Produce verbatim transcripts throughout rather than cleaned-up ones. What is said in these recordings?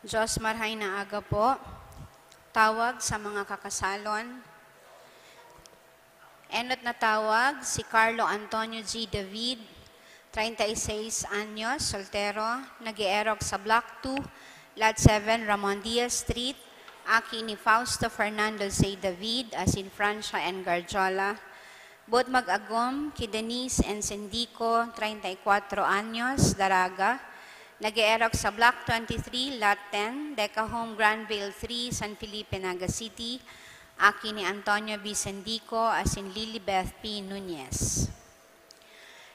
Diyos, marhay na aga po. Tawag sa mga kakasalon. Enot na tawag, si Carlo Antonio G. David, treinta y seis anyos, soltero, nag-eerok sa Block two, Lot seven, Ramon Diaz Street, aki ni Fausto Fernando C. David, asin Francia N. Garjola. Boot mag-agom ki Denise Encendico, treinta y cuatro anyos, daraga, nag-eerok sa Block twenty-three, Lot ten, Deca Home, Granville three, San Felipe, Naga City, aki ni Antonio B. Sendico asin Lilibeth P. Nunez.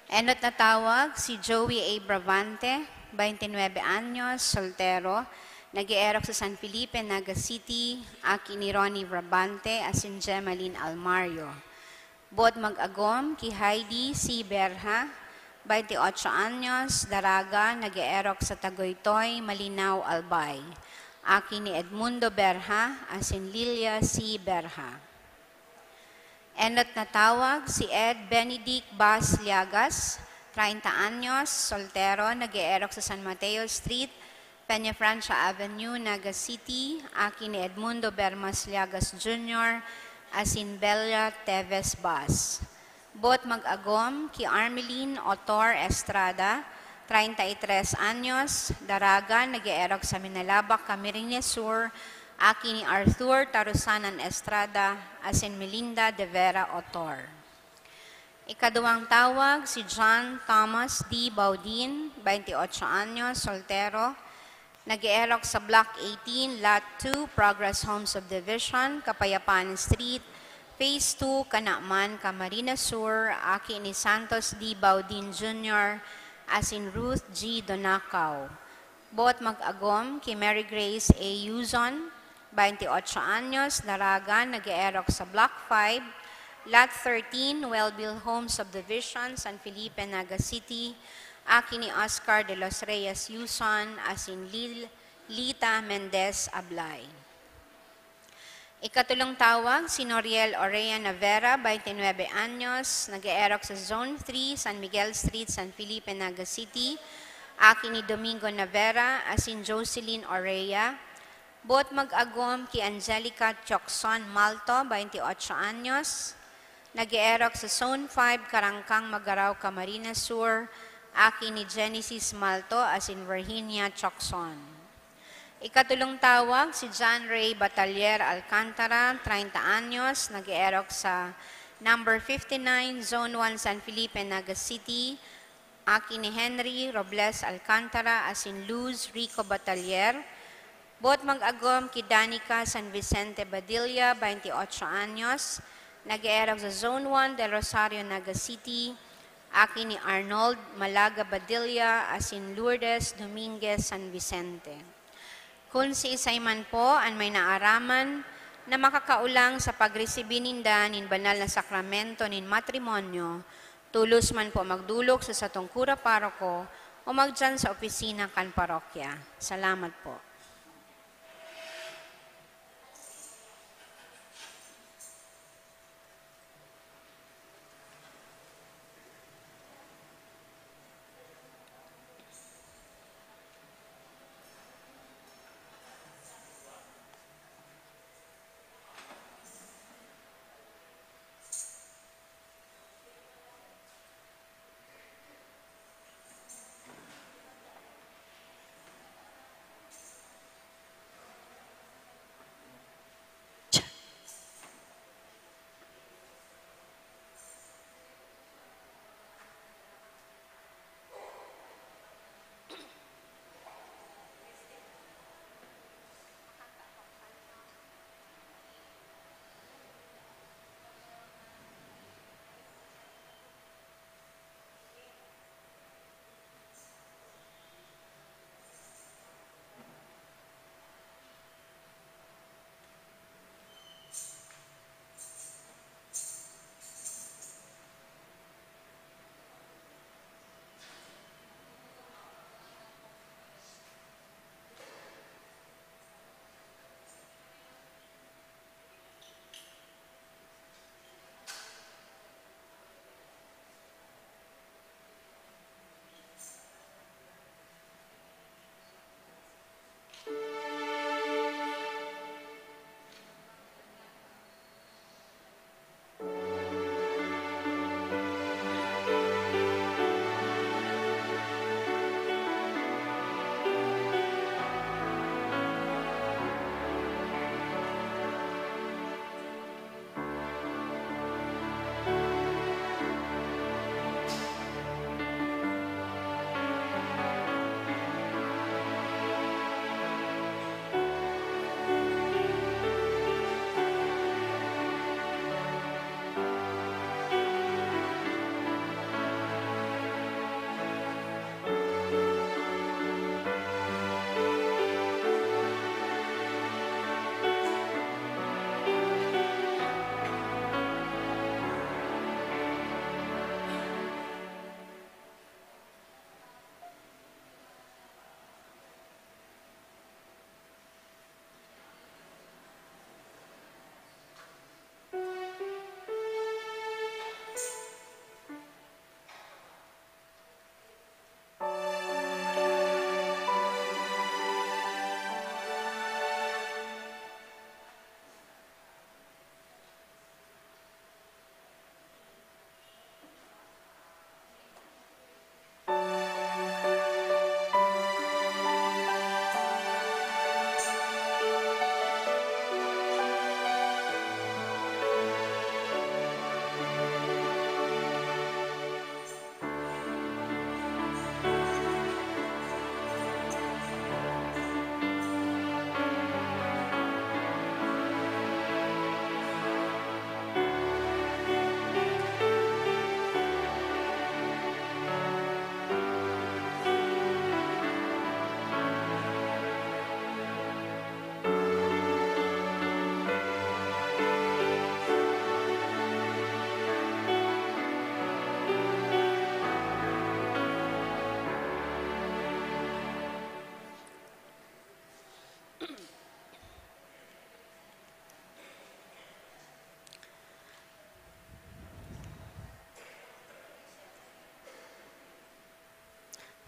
Enot na tawag, si Joey A. Bravante, twenty-nine anyos, soltero, nag-eerok sa San Felipe, Naga City, aki ni Ronnie Bravante asin Gemaline Almario. Boot mag-agom ki Heidi C. Berha, twenty-ocho anyos, daraga, nag-eerok sa Tagoytoy, Malinao, Albay, aki ni Edmundo Berha asin Lilia C. Berha. Enot na tawag, si Ed Benedict Bas Liagas, treinta anyos, soltero, nag-eerok sa San Mateo Street, Peñafrancia Avenue, Naga City, aki ni Edmundo Bermas Liagas Junior asin Bella Teves Bas. Boot mag-agom ki Armelin Otor Estrada, treinta y tres anyos, daraga, nag-eerok sa Minalabac, Camarines Sur, aki ni Arthur Tarusanan Estrada asin Melinda de Vera Otor. Ikaduwang tawag, si John Thomas D. Baudin, twenty-ocho anyos, soltero, nag-eerok sa Block eighteen, Lot two, Progress Home Subdivision, Kapayapan Street, Phase two, Canaman, Camarines Sur, aki ni Santos D. Baudin Junior asin Ruth G. Donacao. Boot mag-agom ki Mary Grace A. Yuzon, twenty-ocho anyos, daraga, nag-eerok sa Block five, Lot thirteen, Wellville Home Subdivision, San Felipe, Naga City, aki ni Oscar de los Reyes Yuzon asin Lil-, Lita Mendez Ablay. Ikatulong tawag, si Noriel Orea Navera, twenty-nine anyos, nag-eerok sa Zone three, San Miguel Street, San Felipe, Naga City, aki ni Domingo Navera asin Jocelyn Orea. Boot mag-agom ki Angelica Tiocson Malto, twenty-ocho anyos, nag-eerok sa Zone five, Karangkang, Magarao, Camarines Sur, aki ni Genesis Malto asin Virginia Tiocson. Ikatulong tawag, si John Ray Batalier Alcantara, treinta anyos, nag-eerok sa number fifty-nine, Zone one, San Felipe, Naga City, aki ni Henry Robles Alcantara asin Luz Rico Batalier. Boot mag-agom ki Danica San Vicente Badilla, twenty-ocho anyos, nag-eerok sa Zone one, Del Rosario, Naga City, aki ni Arnold Malaga Badilla asin Lourdes Dominguez San Vicente. Kun siisay man po an may naaraman na makakaolang sa pagresibi ninda nin banal na sakramento nin matrimonyo, tolos man po magdolok sa satong kura paroko o magdiyan sa opisina kan parokya. Salamat po.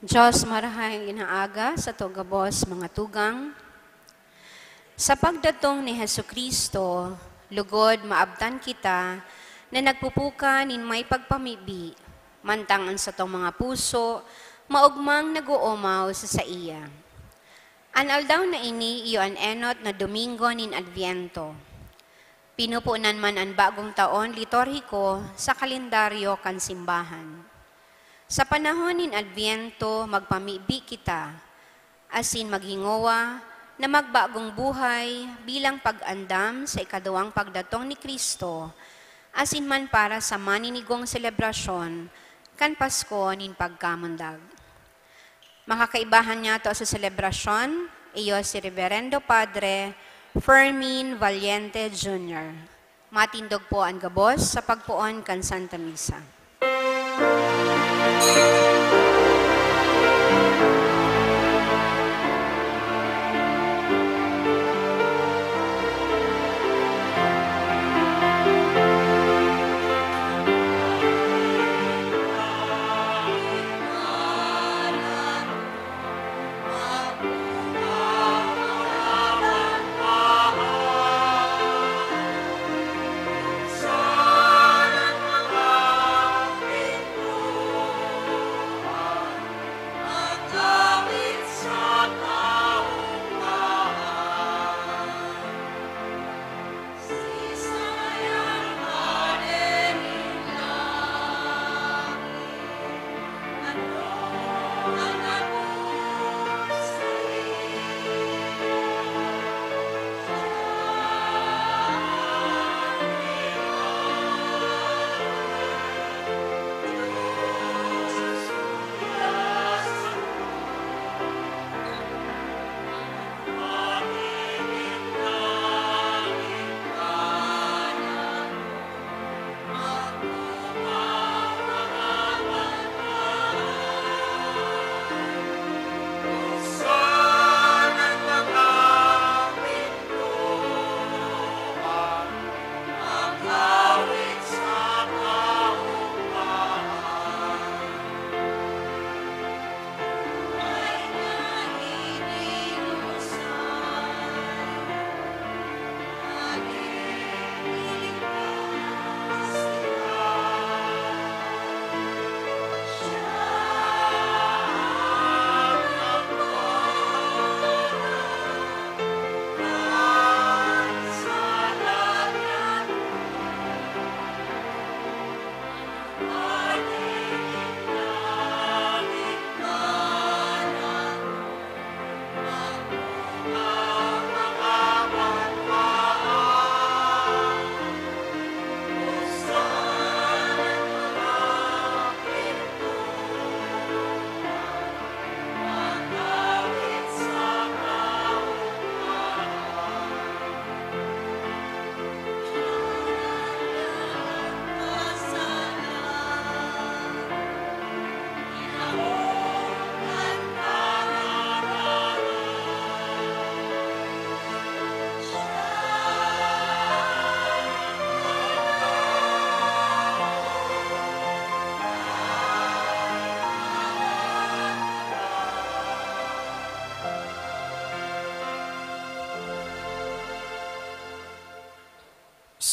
Diyos, marahay na aga sato gabos, mga tugang. Sa pagdatong ni Jesu-Cristo, lugod maabtan kita na nagpupuka nin may pagpamibi, mantang an satong mga puso maogmang nag-oomaw sa saiya. An aldaw na ini iyo an enot na Domingo nin Adbyento. Pinupunan man an bagong taon liturhiko sa kalendaryo kan simbahan. Sa panahon nin Adbyento, magpamibi kita, asin maghingowa na magbagong buhay bilang pag-andam sa ikaduwang pagdatong ni Cristo, asin man para sa maninigong selebrasyon kan Pasko nin Pagkamundag. Makakaibahan niyato sa selebrasyon, iyo si Reverendo Padre Fermin Valiente Junior. Matindog po an gabos sa pagpoon kan Santa Misa.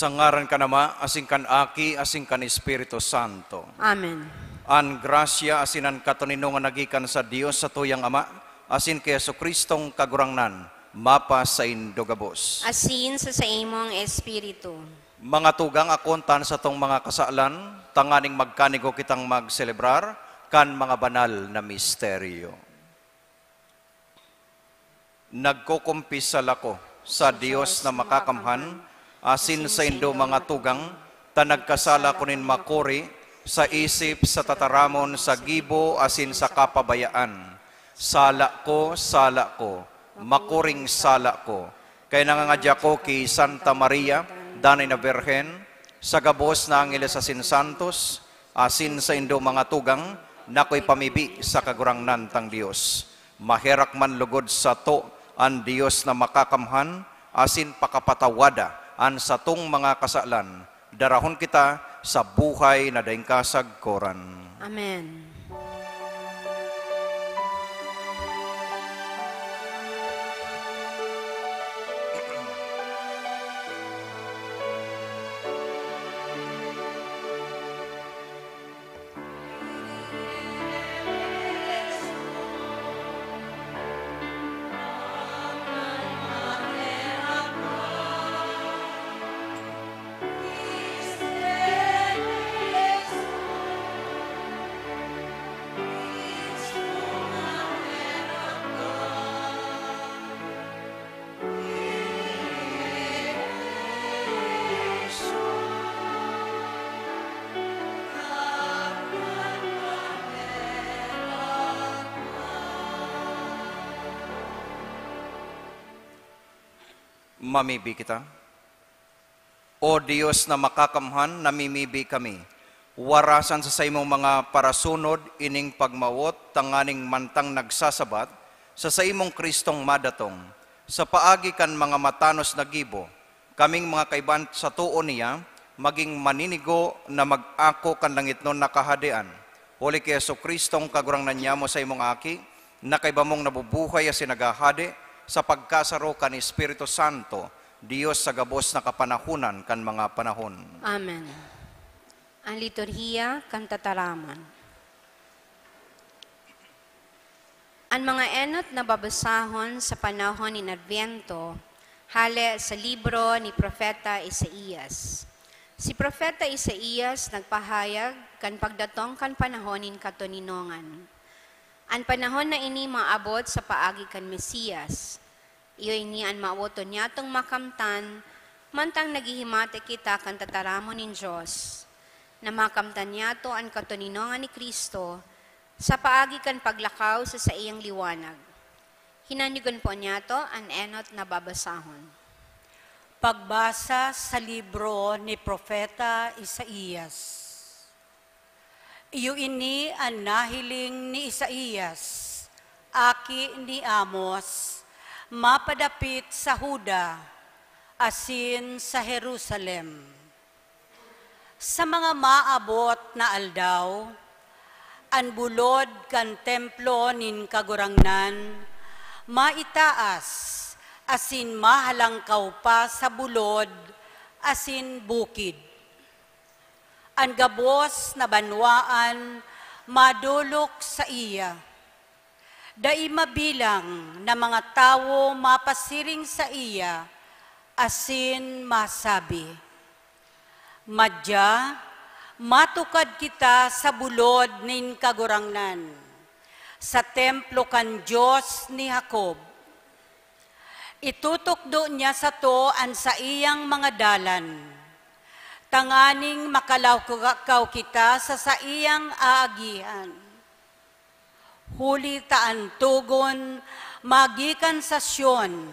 Sa ngaran kan Ama, asin kan Aki, asin kan Espiritu Santo. Amen. An grasya asin an katoninongan na gikan sa Dios satuyang Ama, asin ki Jesu-Cristong Kagurangnan, mapasaindo gabos. Asin sa saimong espiritu. Mga tugang, akoon ta an satong mga kasalan, tanganing magkanigo kitang magselebrar kan mga banal na misteryo. Nagkukumpisal ako sa Dios na makakamhan, asin saindo, mga tugang, ta nagkasala ako nin makuri sa isip, sa tataramon, sa gibo, asin sa kapabayaan. Sala ko, sala ko, makuring sala ko. Kaya nangangadya ko ki Santa Maria, danay na Birhen, sa gabos na angeles asin santos, asin saindo, mga tugang, na akoy pamibi sa Kagurangnan tang Dios. Maherak man lugod sato an Dios na makakamhan, asin pakapatawada an satong mga kasalan. Darahon kita sa buhay na daing kasagkoran. Amen. Mamibi kita. O Dios na makakamhan, namimibi kami. Warasan sa saimong mga parasunod ining pagmawot, tanganing mantang nagsasabat, sa saimong Kristong madatong, sa paagi kan mga matanos na gibo, kaming mga kaiban sa too niya, magin maninigo na mag-ako kan langitnon na Kahadean. Huli ki Jesu-Cristong Kagurangnan nyamo, saimong Aki, na kaiba mong nabubuhay asin naghahade sa pagkasaro kan Espiritu Santo, Dios sa gabos na kapanahonan kan mga panahon. Amen. An liturhiya kan tataramon. An mga enot na babasahon sa panahon nin Adbyento, hale sa libro ni Propeta Isaias. Si Propeta Isaias nagpahayag kan pagdatong kan panahon nin katoninongan. An panahon na ini maabot sa paagi kan Mesias. Iyo ini an mawoton nyatong makamtan, mantang naghihimati kita kan tataramon nin Dios, na makamtan nyato an katoninongan ni Cristo sa paagi kan paglakaw sa saiyang liwanag. Hinanyugon po nyato an enot na babasahon. Pagbasa sa libro ni Propeta Isaias. Iyo ini an nahiling ni Isaias, aki ni Amos, mapadapit sa Juda asin sa Jerusalem. Sa mga maabot na aldaw, an bulod kan templo nin Kagurangnan maitaas asin mahalangkaw pa sa bulod asin bukid. An gabos na banwaan madolok saiya. Dai mabilang na mga tawo mapasiring saiya asin masabi, "Madya, matukad kita sa bulod nin Kagurangnan, sa templo kan Dios ni Jacob." Itutukdo niya sato an saiyang mga dalan, tanganing makalakaw kita sa saiyang aagihan. Huli ta an togon magikan sa Sion,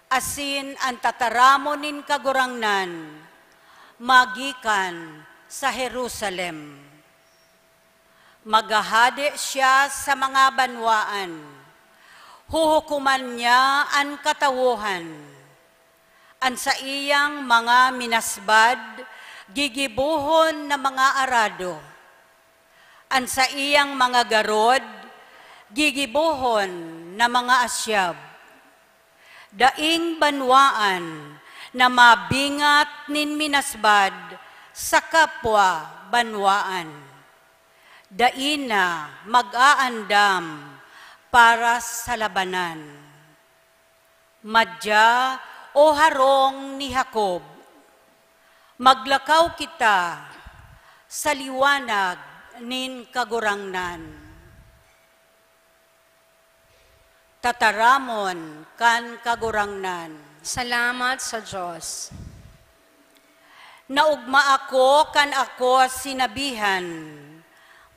asin an tataramon nin Kagurangnan magikan sa Jerusalem. Maghahade siya sa mga banwaan. Huhukoman niya an katawohan. An saiyang mga minasbad, gigibohon na mga arado. An saiyang mga garod, gigibohon na mga asyab. Daing banwaan na mabingat nin minasbad sa kapwa banwaan. Dai na mag-aandam para sa labanan. Madya, o harong ni Jacob, maglakaw kita sa liwanag nin Kagurangnan. Tataramon kan Kagurangnan. Salamat sa Dios. Naogma ako kan ako sinabihan,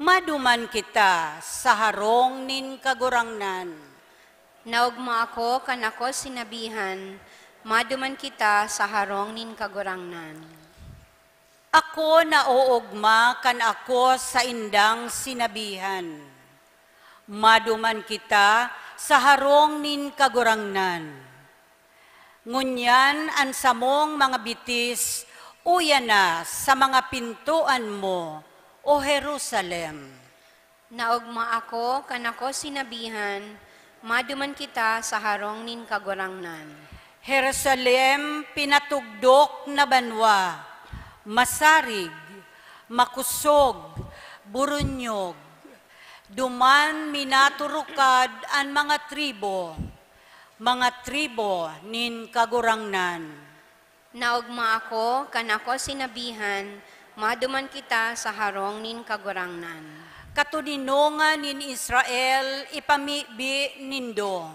"Maduman kita sa harong nin Kagurangnan." Naogma ako kan ako sinabihan, "Maduman kita sa harong nin Kagurangnan." Ako naoogma kan ako saindang sinabihan, "Maduman kita sa harong nin Kagurangnan." Ngunyan an samong mga bitis uya na sa mga pintoan mo, O Jerusalem. Naogma ako kan ako sinabihan, "Maduman kita sa harong nin Kagurangnan." Jerusalem, pinatugdok na banwa, masarig, makosog, burunyog. Duman minaturukad an mga tribo, mga tribo nin Kagurangnan. Naogma ako kan ako sinabihan, "Maduman kita sa harong nin Kagurangnan." Katoninongan nin Israel, ipamibi nindo.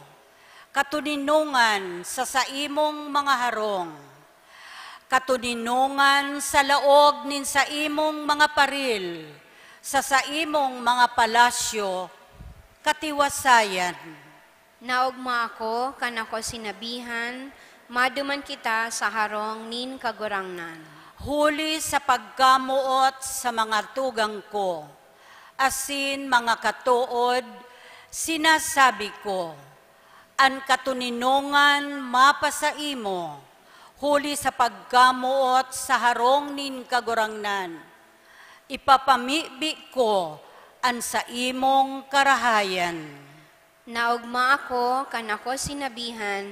Katoninongan sa saimong mga harong. Katoninongan sa laog nin saimong mga paril, sa saimong mga palasyo, katiwasayan. Naogma ako kan ako sinabihan, Maduman kita sa harong nin Kagurangnan. Huli sa pagkamoot sa mga tugang ko, asin mga katood, sinasabi ko, an katoninongan mapasaimo, huli sa pagkamoot sa harong nin Kagurangnan. Ipapamibi ko an saimong karahayan. Naogma ako kan ako sinabihan,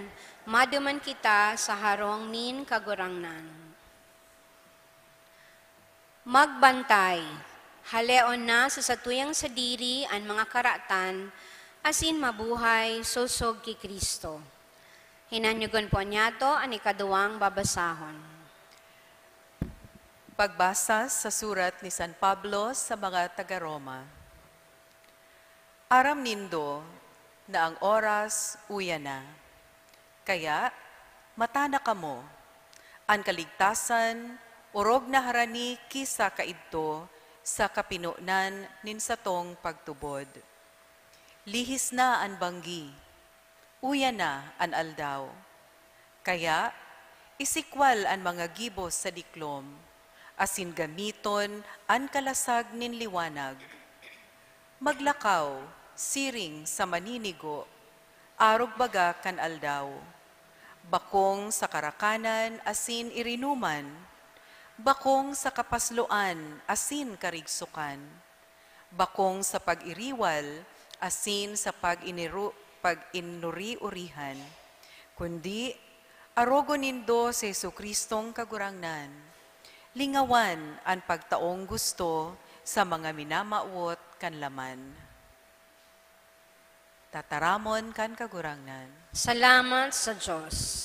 maduman kita sa harong nin Kagurangnan. Magbantay, haleon na sa satuyang sadiri an mga karatan, asin mabuhay sosog ki Cristo. Hinanyogon po niyato an ikaduwang babasahon. Pagbasa sa surat ni San Pablo sa mga taga-Roma. Aram nindo na an oras uya na. Kaya, matana kamo. An kaligtasan orog na harani ki sa kaidto sa kapinonan nin satong pagtubod. Lihis na an banggi. Uya na an aldaw. Kaya, isikwal an mga gibos sa diklom, asin gamiton an kalasag nin liwanag. Maglakaw siring sa maninigo, arog baga kan aldaw. Bakong sa karakanan asin irinuman, bakong sa kapasloan asin karigsokan, bakong sa pag-iriwal asin sa pag-iniru-, pag-inuri-urihan, kundi arogon nindo si Jesu-Cristong Kagurangnan. Lingawan an pagtaong gusto sa mga minamawot kan laman. Tataramon kan Kagurangnan. Salamat sa Diyos.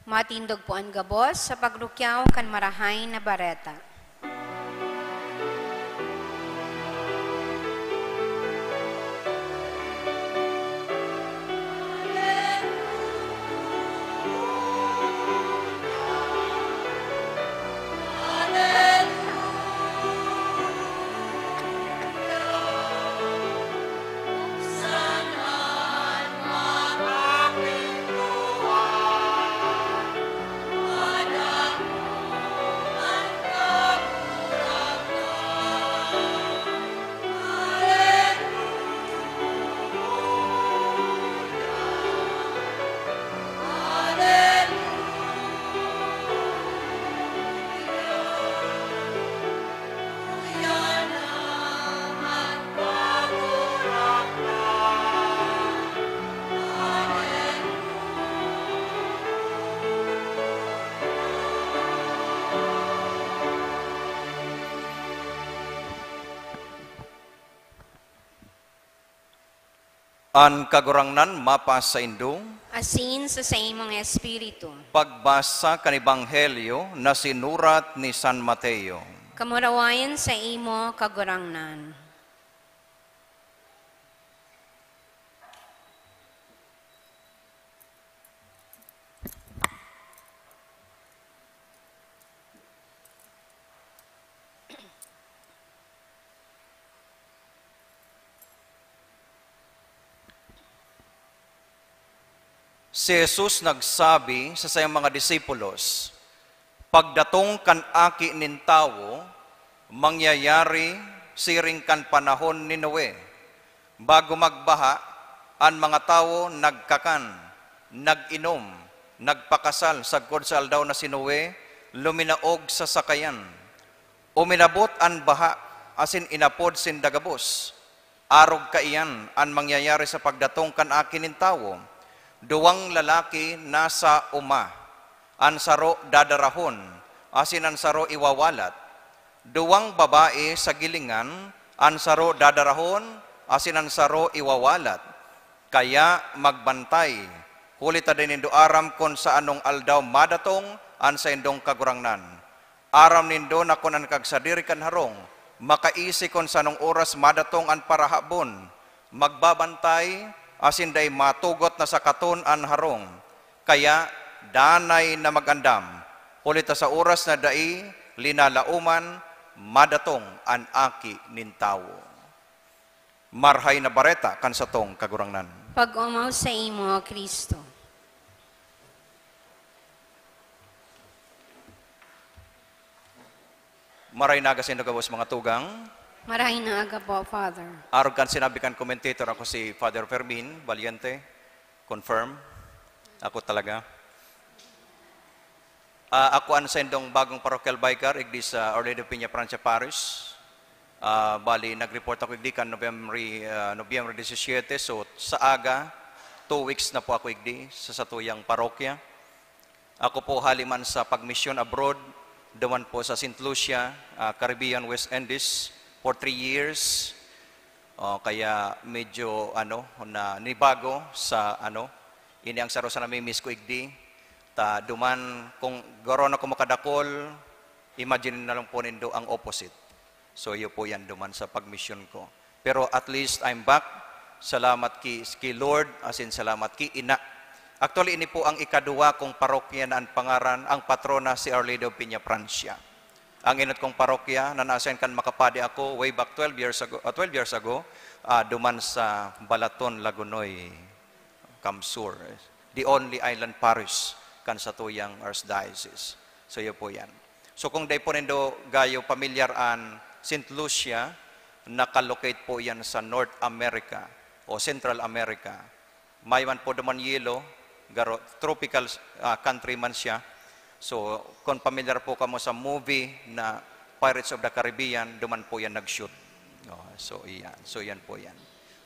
Matindog po an gabos sa pagrukyaw kan Marahay na Bareta. An Kagurangnan mapasaindo. Asin sa saimong espiritu. Pagbasa kan Ebanghelyo na sinurat ni San Mateo. Kamurawayan saimo, Kagurangnan. Si Jesus nagsabi sa saiyang mga disipulos, "Pagdatong kan Aki nin Tawo, mangyayari siring kan panahon ni Noe. Bago magbaha, an mga tawo nagkakan, nag-inom, nagpakasal, sagkod sa aldaw na si Noe luminaog sa sakayan. Uminabot an baha asin inapod sinda gabos. Arog kaiyan an mangyayari sa pagdatong kan Aki nin Tawo. Duwang lalaki nasa oma, an saro dadarahon, asin an saro iwawalat. Duwang babae sa gilingan, an saro dadarahon, asin an saro iwawalat. Kaya magbantay, huli ta dai nindo aram kun sa anong aldaw madatong an saindong Kagurangnan. Aram nindo na kun an kagsadiri kan harong makaisi kun sa anong oras madatong an parahabon, magbabantay asin dai matugot na sakaton an harong. Kaya danay na mag-andam, huli ta sa oras na dai linalaoman, madatong an Aki nin Tawo." Marahay na Bareta kan satong Kagurangnan. Pag-omaw saimo, Cristo. Maray na aga saindo gabos, mga tugang. Maray na aga po, Father. Arog kan sinabi kan commentator, ako si Father Fermin Valiente. Confirm. Ako talaga. Ah, ako an saindong bagong parochial vicar, igdi sa Our Lady of Peña Francia Parish. Ah, bali, nag-report ako igdi kan November, ah, Nobyembre disisiete. So, sa aga, two weeks na po ako igdi sa satuyang parokya. Ako po hali man sa pagmisyon abroad, duman po sa Saint Lucia, ah, Caribbean West Indies, for three years. Oh, kaya medyo, ano, na nibago sa, ano, ini ang saro sa namimiss ko igdi. Ta duman, kung garo na ko makadakol, imagine na lang po nindo ang opposite. So, iyo po yan duman sa pagmisyon ko. Pero at least I'm back. Salamat ki, ki Lord, asin salamat ki Ina. Actually, ini po ang ikaduwa kong parokya na an pangaran, ang patrona si Our Lady of Peña Francia. Ang inot kong parokya na naasayan kan makapadi ako way back twelve years ago, ah, twelve years ago, ah, duman sa Balaton, Lagonoy, Camsur, the only island parish kan satuyang archdiocese. So, iyo po yan. So, kung dai po nindo gayo pamilyar an Saint Lucia, nakalocate po yan sa North America o Central America. May man po duman yelo, garo, tropical, ah, country man siya. So, kung pamilyar po kamo sa movie na Pirates of the Caribbean, duman po yan nag-shoot. Oh, so, iyan. So, yan po yan.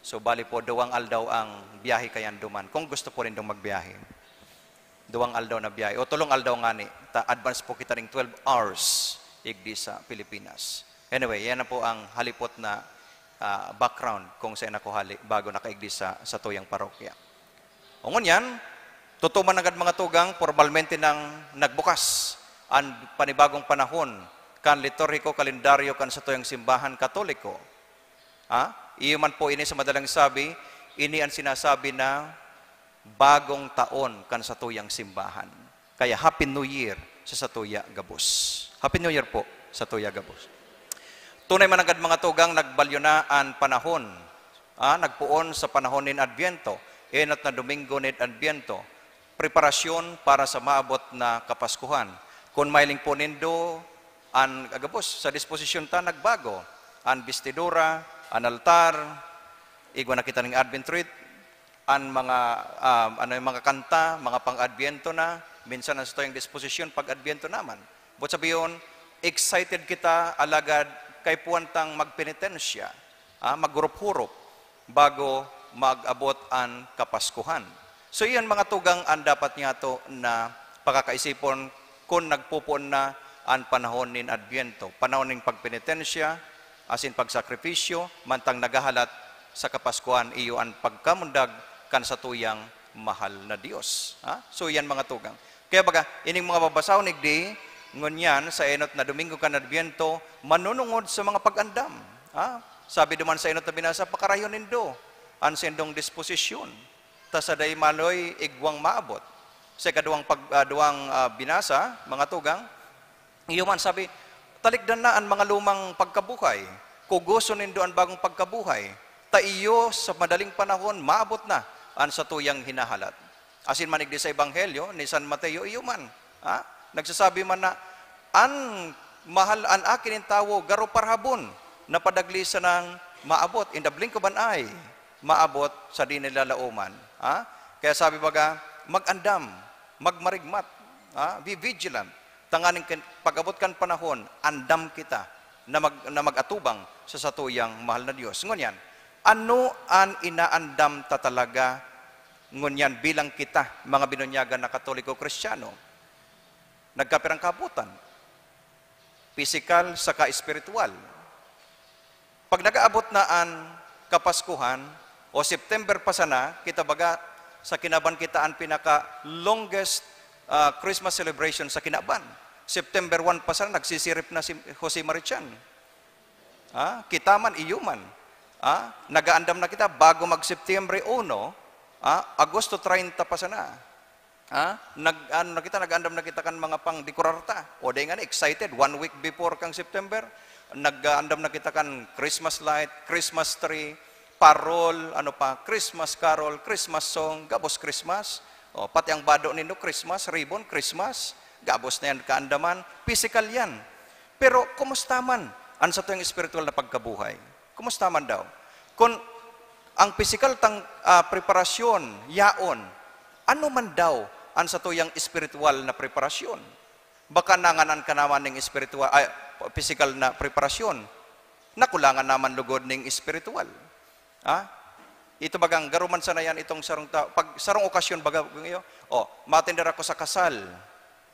So, bali po, duwang aldaw ang biyahe kayan duman, kung gusto po nindong magbiyahe. Duwang aldaw na biyahe. O, tolong aldaw ngani. Ta, advance po kita ning twelve hours, igdi sa Pilipinas. Anyway, yan na po ang halipot na, ah, background kung saan ako hali bago nakaigdi sa, satuyang parokya. O ngunyan, totoo man nanggad, mga tugang, pormalmente nang nagbukas an panibagong panahon kan liturhiko kalendaryo kan satuyang simbahan Katoliko. Ha? Iyo man po ini, sa madalang sabi, ini an sinasabi na bagong taon kan satuyang simbahan. Kaya Happy New Year sa satuya gabos. Happy New Year po sa satuya gabos. Tunay man nanggad, mga tugang, nagbalyo na an panahon. Ah, nagpoon sa panahon nin Adbyento, enot na Domingo nin Adbyento, preparasyon para sa maabot na Kapaskuhan. Kun mahiling po nindo, an gabos sa disposisyon ta nagbago. An bestidura, an altar, igwa na kita ning Advent wreath, an mga, ah, ano, yung mga kanta, mga pang-Adbyento na, minsan an satuyang disposisyon pag-Adbyento naman. But sabihon, excited kita, alagad kaipuhan tang magpenitensya, ah, maghurup-hurup bago mag-abot an Kapaskuhan. So, iyan, mga tugang, an dapat niyato na pakakaisipon kun nagpopoon na an panahon nin Adbyento, panahon nin pagpenitensya asin pagsakripisyo, mantang naghahalat sa Kapaskuhan, iyo an pagkamundag kan satuyang mahal na Dios. Ha? So, iyan, mga tugang. Kaya baga, ining mga babasahon igdi, ngunyan, sa enot na Domingo kan Adbyento, manunungod sa mga pag-andam. Ha? Sabi duman sa enot na binasa, "Pakarayon nindo an saindong disposisyon, ta sa dai maloy igwang maabot." Sa ikaduwang pag-, ah, duwang, ah, binasa, mga tugang, iyo man sabi, "Talikdan na an mga lumang pagkabuhay, kugoson nindo an bagong pagkabuhay, ta iyo sa madaling panahon maabot na an satuyang hinahalat." Asin man igdi sa Ebanghelyo ni San Mateo, iyo man, ha? Nagsasabi man na, "An mahal, an Aki nin Tawo garo parhabon na padagli sanang maabot, in the blink of an eye, maabot sa di nilalaoman." Ha? Kaya sabi baga, mag-andam, magmarigmat, ha? Be vigilant. Tanganing kin-, pag-abot kan panahon, andam kita na mag-, na mag-atubang sa satuyang mahal na Dios. Ngunyan, ano an inaandam ta talaga ngunyan bilang kita, mga binunyagan na Katoliko Kristiyano? Nagkapirang kahabotan, pisikal saka espiritual. Pag nag-aabot na an Kapaskuhan o September pa sana, kita baga sa kinaban kita an pinaka-longest, ah, Christmas celebration sa kinaban. September one pa sana, nagsisirip na si Jose Marichan. Ah, kita man, iyo man. Ah, nagaandam na kita bago mag-September uno, ah, Agosto treinta pa sana. Ah, nag-, ano na kita, nag-andam na kita kan mga pang-dekorar ta. O di nga ni, excited, one week before kang September, nag-andam na kita kan Christmas light, Christmas tree, parol, ano pa, Christmas carol, Christmas song, gabos Christmas. O, pati ang bado nindo, Christmas, ribbon, Christmas. Gabos na yan, kaandaman. Physical yan. Pero kumusta man an satuyang espiritual na pagkabuhay? Kumusta man daw? Kun ang pisikal tang, ah, preparasyon yaon, ano man daw an satuyang espiritual na preparasyon? Baka nanganan ka naman ning espiritual, ay, pisikal na preparasyon. Nakulangan naman lugod ning espiritual. Ha? Ito bagang garo man sana yan itong sarong ta-, pag sarong okasyon baga, iyo, "Oh, matender ako sa kasal.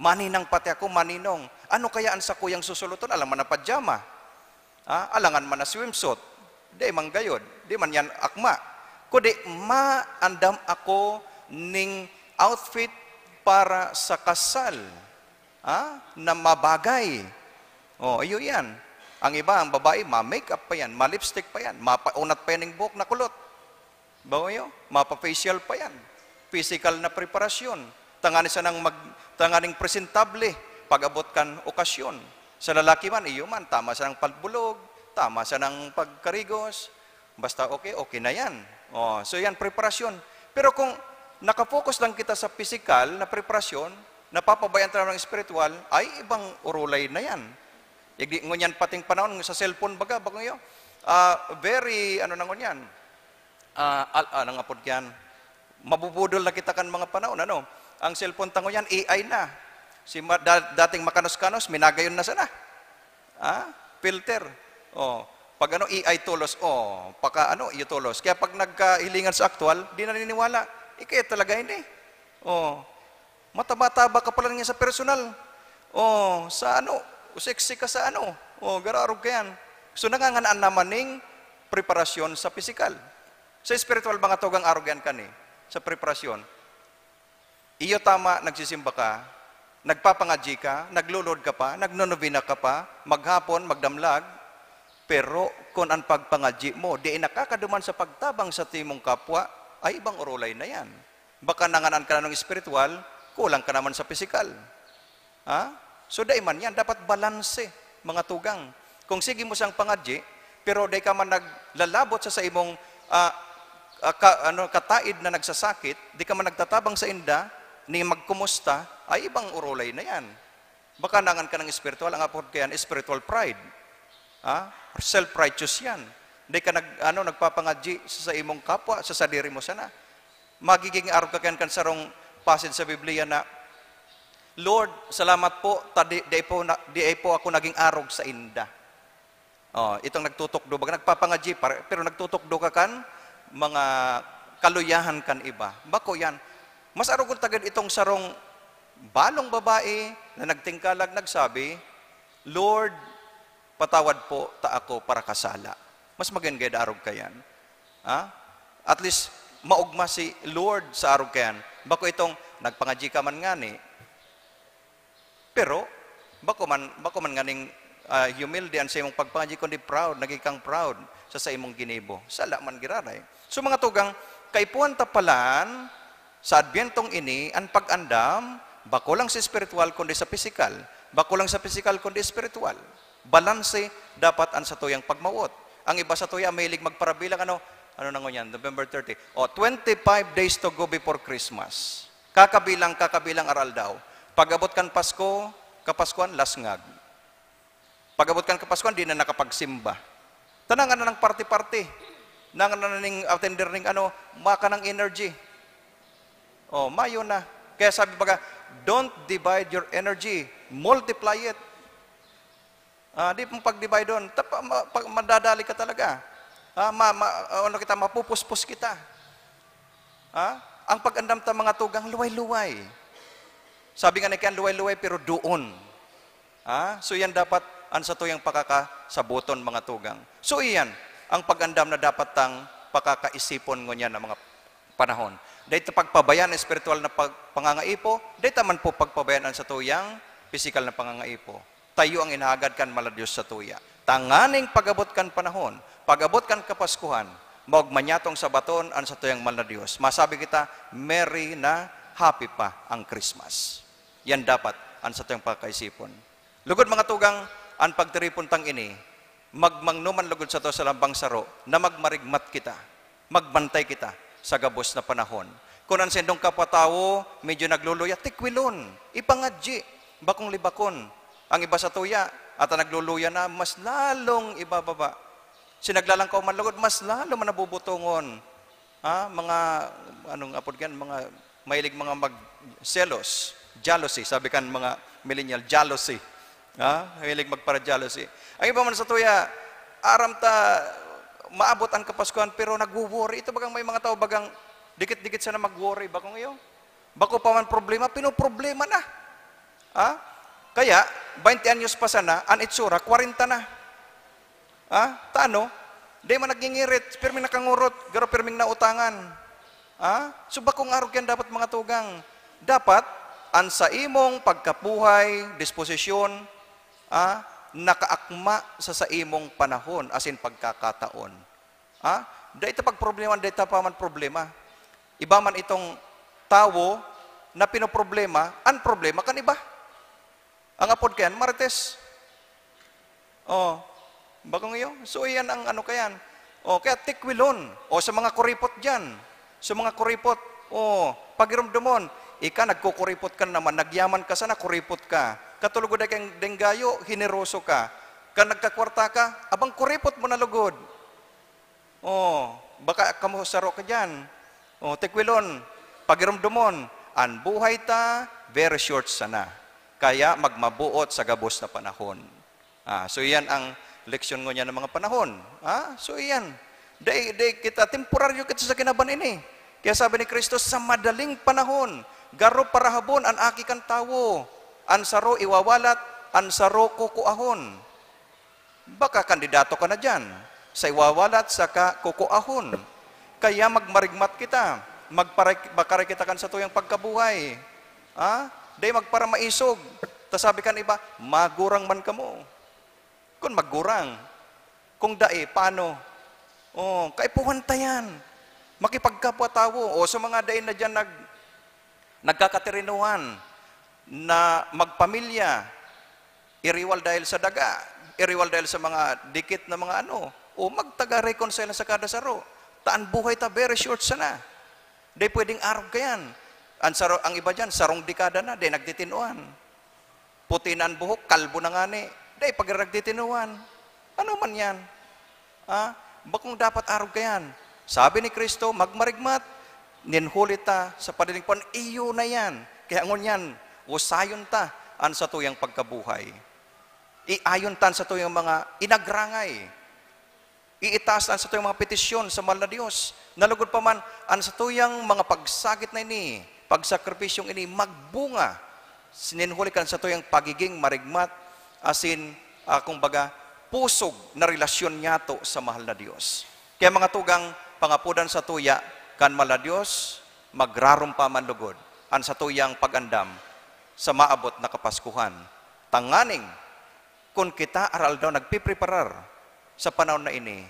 Maninang pati ako, maninong. Ano kaya an sakuyang susuluton? Alangan man na pajama. Ha? Alangan man na swimsuit." Di man gayod. Di man yan akma. Kundi, maandam ako ning outfit para sa kasal. Ha? Na mabagay. Oh, iyo yan. Ang iba, ang babae, ma-makeup pa yan, ma-lipstick pa yan, mapaunat pa yan ng buhok na kulot. Bago iyo, mapa-facial pa yan. Physical na preparasyon. Tangani sanang mag-, tanganing presentable pag-abot kan okasyon. Sa lalaki man, iyo man, tama sanang pagbulog, tama sanang pagkarigos. Basta okay, okay na yan. Oh, so yan, preparasyon. Pero kung nakafocus lang kita sa pisikal na preparasyon, napapabayaan tayo ng espiritual, ay ibang urulay na yan. Igdi, ngunyan pating panahon, sa cellphone baga, bako iyo, ah, very, ano na ngunyan, ah, al-, ah, nangapod yan, mabubudol na kita kan mga panahon, ano? Ang cellphone tango yan, A I na. Si ma-, da-, dating makanos-kanos, minagayon na sana. Ah, filter. Oh, pag ano, A I tolos, oh, paka ano, iyo tolos. Kaya pag nagkahilingan sa aktual, di naniniwala. Ikaya talaga ini. Oh, mataba-taba ka pala niya sa personal. Oh, sa ano, sexy ka sa ano. Oh, gararog ka yan. So, nanganganaan naman ning preparasyon sa pisikal. Sa espiritual, mga tugang arog yan kani, sa preparasyon. Iyo tama, nagsisimba ka, nagpapangadyi ka, naglulod ka pa, nagnonobena ka pa, maghapon, magdamlag, pero kun an pagpangadyi mo di nakakaduman sa pagtabang sa timong kapwa, ay ibang urulay na yan. Baka nanganan ka na ng espiritual, kulang ka naman sa pisikal. Ha? So, dai man yan. Dapat balanse, mga tugang. Kung sige mo siyang pangadyi, pero dai ka man naglalabot sa saimong, ah, ah, ka-, ano, kataid na nagsasakit, di ka man nagtatabang sa inda, ni magkumusta, ay ibang urulay na yan. Baka nangan ka ng espiritual, ang apod kaya spiritual pride. Ha? Self-righteous yan. Di ka nag-, ano, nagpapangadyi sa, sa imong kapwa, sa sadiri mo sana. Magiging arog ka kan, kan sarong passage sa Biblia na, "Lord, salamat po, ta di, di po na, di po ako naging arog sa inda." Oh, itong nagtutukdo, baga nagpapangadyi pa, pero nagtutukdo ka kan mga kaluyahan kan iba. Bako yan. Mas arogon tagad itong sarong balong babae na nagtingkalag, nagsabi, "Lord, patawad po ta ako parakasala." Mas magin gayod arog kayan. Ha? At least, maogma si Lord sa arog kayan. Bako itong, "Nagpangadyi ka man ngani." Pero, bako man, bako man nganing, ah, humilde an saimong pagpangadyi, kundi proud, nagin kang proud sa saimong ginibo. Sala man giraray. So, mga tugang, kaipuhan ta palan sa Adbyentong ini an pag-andam, bako lang sa espiritual, kundi sa pisikal. Bako lang sa pisikal, kundi espiritual. Balanse dapat an satuyang pagmawot. Ang iba satuya mahilig magparabilang, ano, ano na ngunyan, November thirty. O, twenty-five days to go before Christmas. Kakabilang, kakabilang aral daw. Pag-abot kan Pasko, Kapaskuhan, lasngag. Pag-abot kan Kapaskuhan, di na nakapagsimba. Tanangan na ng party-party. Nangan na ning attender ning ano, maka ng energy. Oh, mayo na. Kaya sabi baga, "Don't divide your energy. Multiply it." Ah, di mong pagdibaydon. Tapa-, ma-, pag-, madadali ka talaga. Ah, ma-, ma-, ano kita, mapupuspos kita. Ah, ang pag-andam ta, mga tugang, luway-luway. Sabi nga na kaya, luway-luway, pero doon. Ah, so yan dapat ang satuyang pakakasaboton, mga tugang. So iyan, ang pag-andam na dapat tang pakakaisipon ngunyan ng mga panahon. Dahil ta pagpabayaan ang espiritual na pag-, pangangaipo, dahil ta man po pagpabayaan ang satuyang pisikal na pangangaipo. Tayo ang inahagad kan Mahal na Dios satuya. Tanganing pag-abot kan panahon, pag-abot kan Kapaskuhan, maogma niyatong sabaton an satuyang Mahal na Dios. Masabi kita, merry na happy pa ang Christmas. Yan dapat an satuyang pagkaisipon. Lugod, mga tugang, an pagtiripon tang ini, magmangnuman lugod sato sa lambang saro na magmarigmat kita, magbantay kita sa gabos na panahon. Kun an saindong kapwa tawo medyo nagluluya, tikwilon, ipangadyi, bakong libakon. Ang iba satuya, At ang nagluluya na, mas lalong ibababa. Sinaglalang ka man lugod, mas lalo man nabubutongon. Ha? Mga, anong apod yan? Mga mahilig mga mag-selos. Jealousy, sabi kan mga millennial, jealousy. Ha? Mahilig magpara-jealousy. Ang iba man sa tuya, aram ta, maabot ang Kapaskuhan, pero nagwo-worry. Ito bagang may mga tao, bagang dikit-dikit sana mag-worry. Bakong iyo? Bako pa man problema, pinoproblema na. Ha? Kaya, baynte anyos pa sana, an itsura, kwarenta na. Ha? Tano? Di man nagngingirit, pirming nakangurot, garo pirming nautangan. Ha? So, bakong arog yan dapat mga tugang. Dapat, an sa imong pagkabuhay, disposisyon, ha? Nakaakma sa sa imong panahon, asin pagkakataon. Ha? Dai ta pagproblema, dai ta pa man problema. Iba man itong tawo na pinoproblema, an problema kan iba. Ang apod kayan, Marites. Oh, bakong iyo? So, iyan ang ano kayan. Oh, kaya tikwilon. O sa mga kuripot dyan. Sa mga kuripot. Oh, pagiromdomon. Ika, nagkukuripot ka naman. Nagyaman ka sana, kuripot ka. Katulog dai kang denggayo, hineroso ka. Kan nagkakwarta ka, abang kuripot mo na lugod. Oh, baka kamo saro ka diyan. Oh, tikwilon, pagiromdomon, an buhay ta, very short sana. Kaya magmabuot sa gabos na panahon. Ah, so iyan ang leksyon ngunyan ng mga panahon. Ah, so iyan. Dai, dai kita, temporaryo kita sa kinaban ini. Kaya sabi ni Kristo, sa madaling panahon, garo parahabon an Aki kan Tawo. An saro iwawalat, an saro kukuahon. Baka kandidato ka na diyan, sa iwawalat saka kukuahon. Kaya magmarigmat kita, magpare-, magkaray kita kan satuyang pagkabuhay. Ha? Dai magparamaisog. Ta sabi kan iba, "Magurang man kamo." Kun magurang, kung dai, paano? Oh, kaipuhan ta yan. Makipagkapwa-tawo. O sa mga dai na diyan nag-, nagkakatirinuhan na magpamilya, iriwal dahil sa daga, iriwal dahil sa mga dikit na mga ano, o magtaga-reconcile sa kada saro. Ta an buhay ta very short sana. Dai pwedeng arog kayan. An saro, ang iba diyan, sarong dekada na, dai nagtitinuan. Puti na an buhok, kalbo na ngani. Dai pag nagtitinuan. Ano man yan? Ha? Bakong dapat arog kayan. Sabi ni Kristo, "Magmarigmat, nin huli ta sa padining pan, iyo na yan." Kaya ngunyan, usayon ta an satuyang pagkabuhay. Iayon ta an satuyang mga inagrangay. Iitaas ta an satuyang mga petisyon sa mahal na Dios. Nalugod pa man, an satuyang mga pagsakit na ini, pagsakripisyong ini, magbunga. Sininhuli kan satuyang pagiging marigmat, asin, ah, kumbaga, pusog na relasyon niyato sa mahal na Dios. Kaya mga tugang, pangapodan satuya kan mahal na Dios, magrarom pa man lugod an satuyang pag-andam sa maabot na Kapaskuhan. Tanganing, kun kita aroaldaw nagpipreparar sa panahon na ini,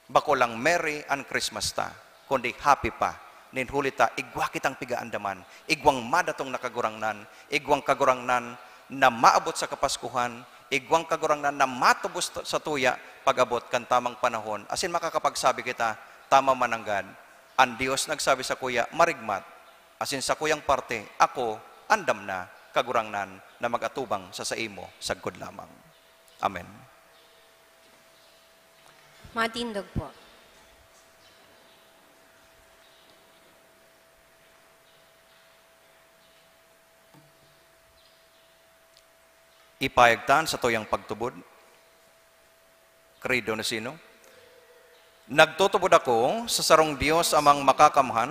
bako lang merry an Christmas ta, kundi happy pa, nin huli ta igwa kitang pigaandaman, igwang madatong na Kagurangnan, igwang Kagurangnan na maabot sa Kapaskuhan, igwang Kagurangnan na matubos ta-, satuya pag-abot kan tamang panahon, asin makakapagsabi kita, "Tama man nanggad, an Dios nagsabi sakuya, marigmat, asin sakuyang parte, ako, andam na, Kagurangnan, na mag-atubang sa saimo sagkod lamang." Amen. Matindog po. Ipahayag ta an satuyang pagtubod. Credo Niceno. Nagtutubod ako sa sarong Dios Amang Makakamhan,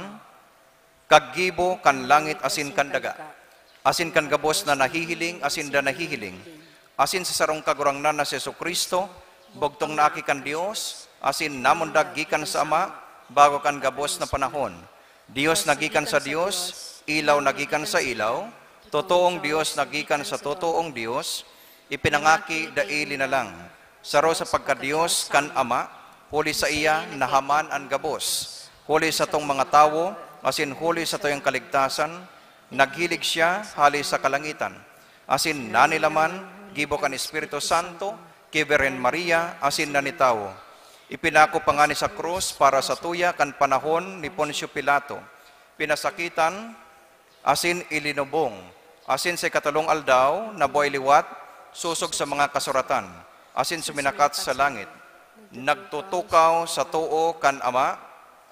kaggibo kan langit asin kan daga, asin kan gabos na nahihiling asin da nahihiling, asin sa sarong Kagurangnan na si Jesu-Cristo, bugtong na Aki kan Dios, asin namundag gikan sa Ama bago kan gabos na panahon. Dios na gikan sa Dios, ilaw na gikan sa ilaw, totoong Dios na gikan sa totoong Dios, ipinangaki dai linalang. Saro sa pagka-Dios kan Ama, huli saiya nahaman an gabos. Huli satong mga tawo, asin huli satuyang kaligtasan, naghilig siya hale sa kalangitan. Asin nanilaman, gibo kan Espiritu Santo, ki Birhen Maria, asin nanitawo. Ipinako pa ngani sa krus para satuya kan panahon ni Poncio Pilato. Pinasakitan, asin ilinubong. Asin sa ikatolong aldaw, nabuhay liwat, Sosog sa mga kasuratan, asin suminakat sa langit, nagtutukaw sa too kan Ama,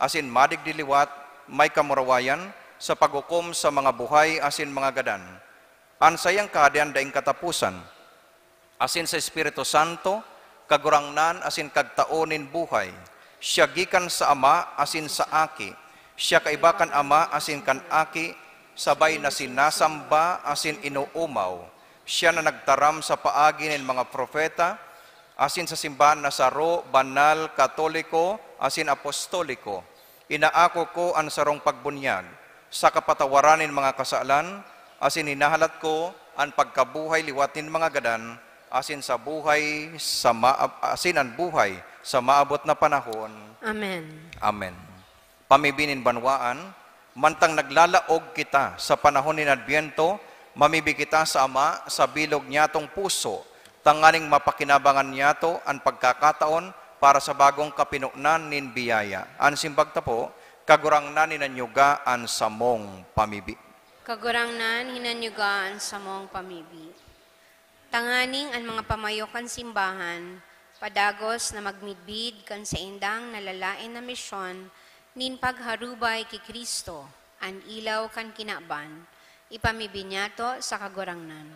asin madigdi liwat, may kamurawayan sa paghukom sa mga buhay asin mga gadan. An saiyang Kahadean daing kataposan, asin sa Espiritu Santo, Kagurangnan asin Kagtao nin buhay. Siya gikan sa Ama asin sa Aki. Siya kaiba kan Ama asin kan Aki, sabay na sinasamba asin inoomaw. Siya na nagtaram sa paagi nin mga propeta, asin sa simbahan na saro, banal, katoliko, asin apostoliko. Inaako ko an sarong pagbunyag, sa kapatawaran nin mga kasalan, asin hinahalat ko an pagkabuhay liwat nin mga gadan, asin sa buhay sa maab-, asin an buhay sa maabot na panahon. Amen. Amen. Pamibi nin banwaan, mantang naglalaog kita sa panahon nin Adbyento, mamibi kita sa Ama sa bilog niyatong puso, tanganing mapakinabangan niyato an pagkakataon para sa bagong kapinonan nin biyaya. An simbag ta po, Kagurangnan, inanyuga an samong pamibi. Kagurangnan, hinanyuga an samong pamibi. Tanganing an mga pamayo kan simbahan padagos na magmidbid kan saindang nalalaen na misyon nin pagharubay ki Cristo, an ilaw kan kinaban, ipamibi niyato sa Kagurangnan.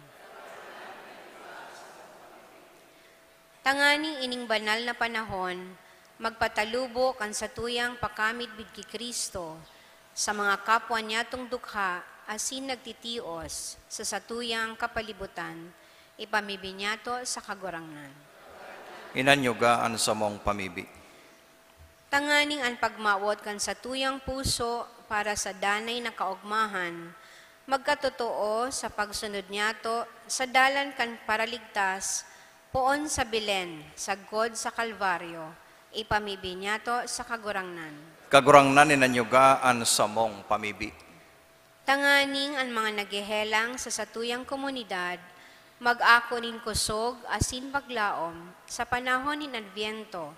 Tanganing ining banal na panahon magpatalubo kan satuyang pakamidbid ki Cristo sa mga kapwa niyatong dukha asin nagtitios sa satuyang kapalibutan, ipamibi niyato sa Kagurangnan. Inanyuga an samong pamibi. Tanganing an pagmawot kan satuyang puso para sa danay na kaogmahan magkatotoo sa pagsunod niyato sa dalan kan Paraligtas, poon sa Belen, sagkod sa Kalbaryo, ipamibi niyato sa Kagurangnan. Kagurangnan, inanyuga an samong pamibi. Tanganing an mga naghehelang sa satuyang komunidad mag-ako nin kosog asin paglaom sa panahon nin Adbyento,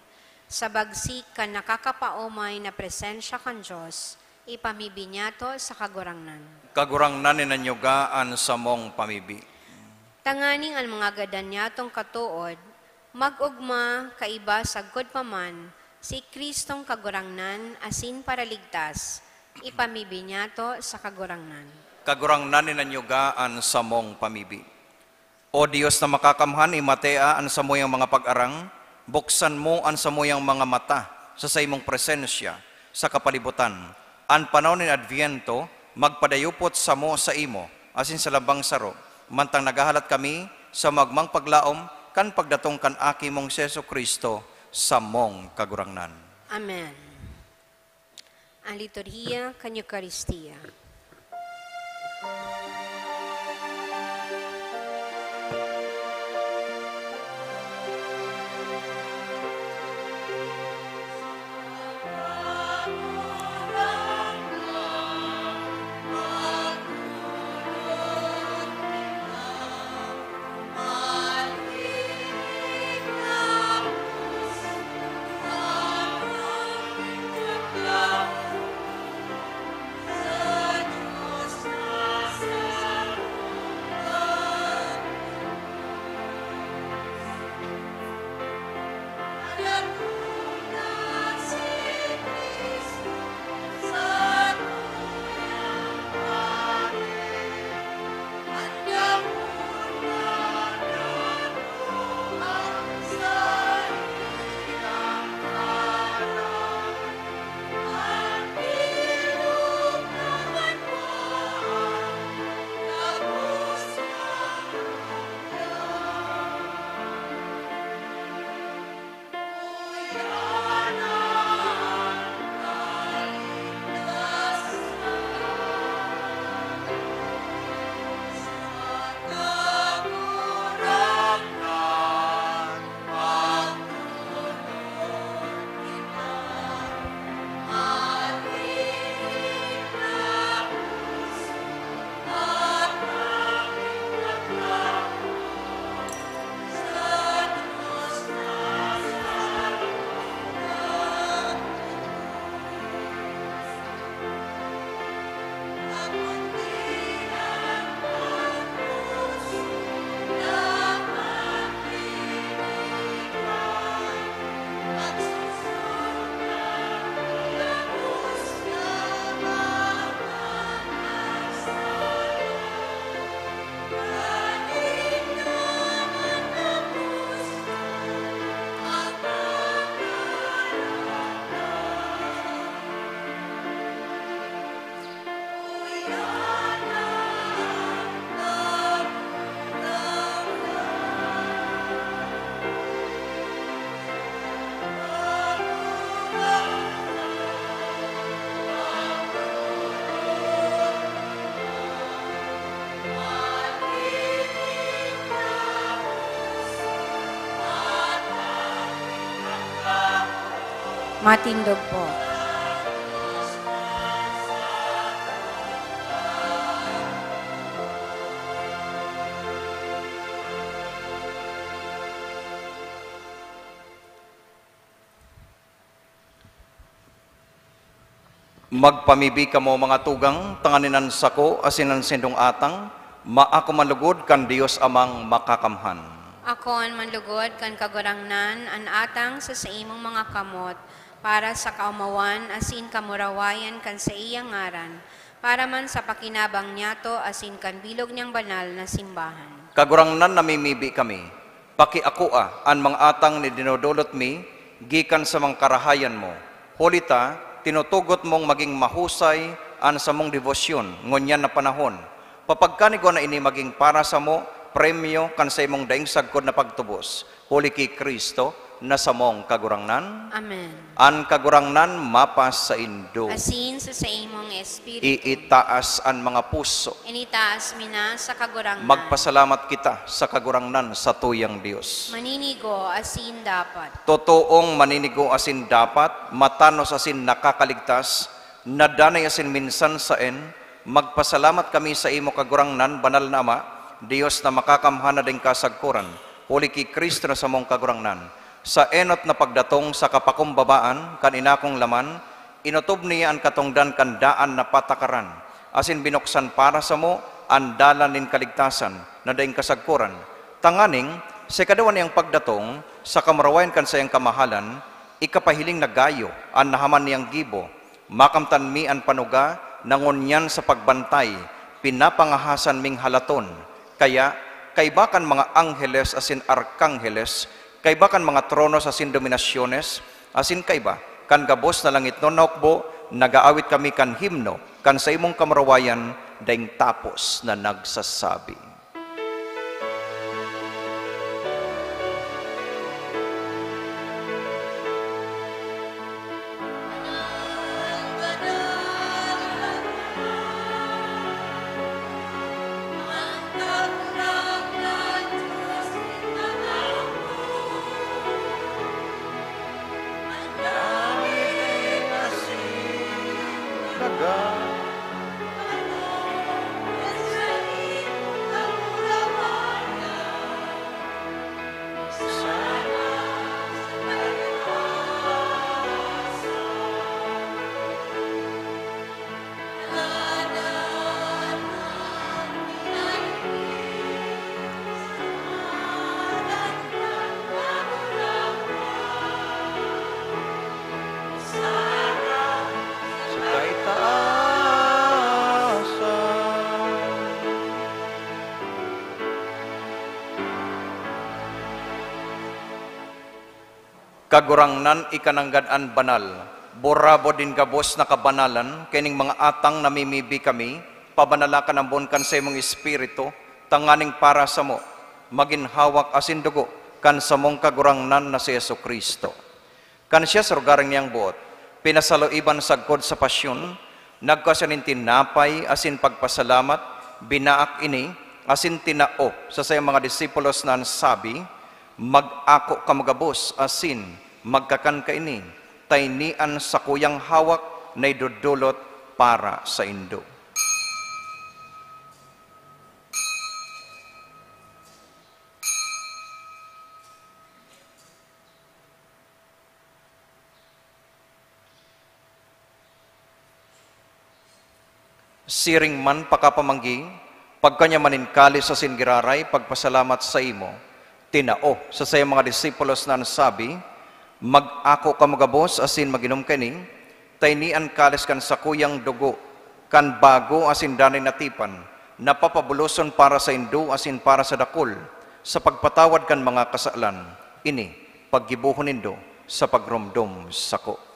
sa bagsik kan nakakapaomay na presensya kan Dios, ipamibi niyato sa Kagurangnan. Kagurangnan, inanyuga an samong pamibi. Tanganing an mga gadan niyatong katood mag-ogma kaiba sagkod pa man si Cristong Kagurangnan asin Paraligtas, ipamibi niyato sa Kagurangnan. Kagurangnan, inanyuga an samong pamibi. O Dios na makakamhan, imatea an samuyang mga pag-arang, buksan mo an samuyang mga mata sa saimong presensya sa kapalibutan. An panahon nin Adbyento magpadayupot samo saimo asin sa lambang saro, mantang naghahalat kami sa magmang paglaom kan pagdatong kan Aki mong si Jesu-Cristo, samong Kagurangnan. Amen. Ang liturhiya kan Eukaristia. Matindog po. Magpamibi kamo, mga tugang, tanganing an sako asin an saindong atang maako man lugod kan Dios Amang Makakamhan. Ako an manlugod kan Kagurangnan, an atang sa saimong mga kamot, para sa kaomawan asin kamurawayan kan saiyang ngaran, para man sa pakinabang niyato asin kan bilog niyang banal na simbahan. Kagurangnan, namimibi kami. Pakiakoa an mga atang na idinodolot mi gikan sa mga karahayan mo. Huli ta, tinutugot mong magin mahusay an samong debosyon ngunyan na panahon. Papagkanigwa na ini magin para samo premyo kan saimong daing sagkod na pagtubos, huli ki Cristo na samong Kagurangnan. Amen. An Kagurangnan mapasaindo. Asin sa saimong espiritu. Iitaas an mga puso. Initaas mi na sa Kagurangnan. Magpasalamat kita sa Kagurangnan, satuyang Dios. Maninigo asin dapat. Totoong maninigo asin dapat, matanos asin nakakaligtas, na danay asin minsan saen, magpasalamat kami saimo, Kagurangnan, Banal na Ama, Dios na Makakamhan na daing kasagkoran, huli ki Cristo na samong Kagurangnan. Sa enot na pagdatong sa kapakumbabaan kan inakong laman, inotob niya an katongdan kan daan na patakaran, asin binuksan para samo an dalan nin kaligtasan na daing kasagkoran, tanganing sa ikaduwa niyang pagdatong, sa kamurawayan kan saiyang kamahalan, ikapahiling na gayo an nahaman niyang gibo. Makamtan mi an panuga na ngunyan sa pagbantay, pinapangahasan ming halaton. Kaya, kaiba kan mga angheles asin arkangheles, kaiba kan mga tronos asin dominasyones, asin kaiba kan gabos na langitnon na hukbo, nag-aawit kami kan himno kan saimong kamurawayan daing tapos na nagsasabi. Sa kaitaasan. Kagurangnan, ika nanggad an banal. Burabod nin gabos na kabanalan, kaining mga atang namimibi kami, pabanala kan ambon kan saimong Espiritu, tanganing para samo, magin hawak asin dugo kan samong Kagurangnan na si Jesu-Cristo. Kan siya sa rogaring niyang boot, pinasaluiban sagkod sa pasyon, nagkua siya nin tinapay asin pagpasalamat, binaak ini, asin tinao sa saiyang mga disipulos na an sabi, "Mag-ako kamo gabos asin magkakan kaini, ta ini an sakuyang hawak na idodolot para saindo." Siring man pakapamanggi, pagkua niya man nin kalis asin giraray, pagpasalamat saimo, tinao sa saiyang mga disipulos na an sabi, "Mag-ako kamo gabos asin mag-inom kaini, ta ini an kalis kan sakuyang dugo kan bago asin danay na tipan, na papabuloson para saindo asin para sa dakul, sa pagpatawad kan mga kasalan. Ini, paggibohon nindo sa pagromdom sako."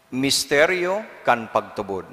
Misteryo kan pagtubod.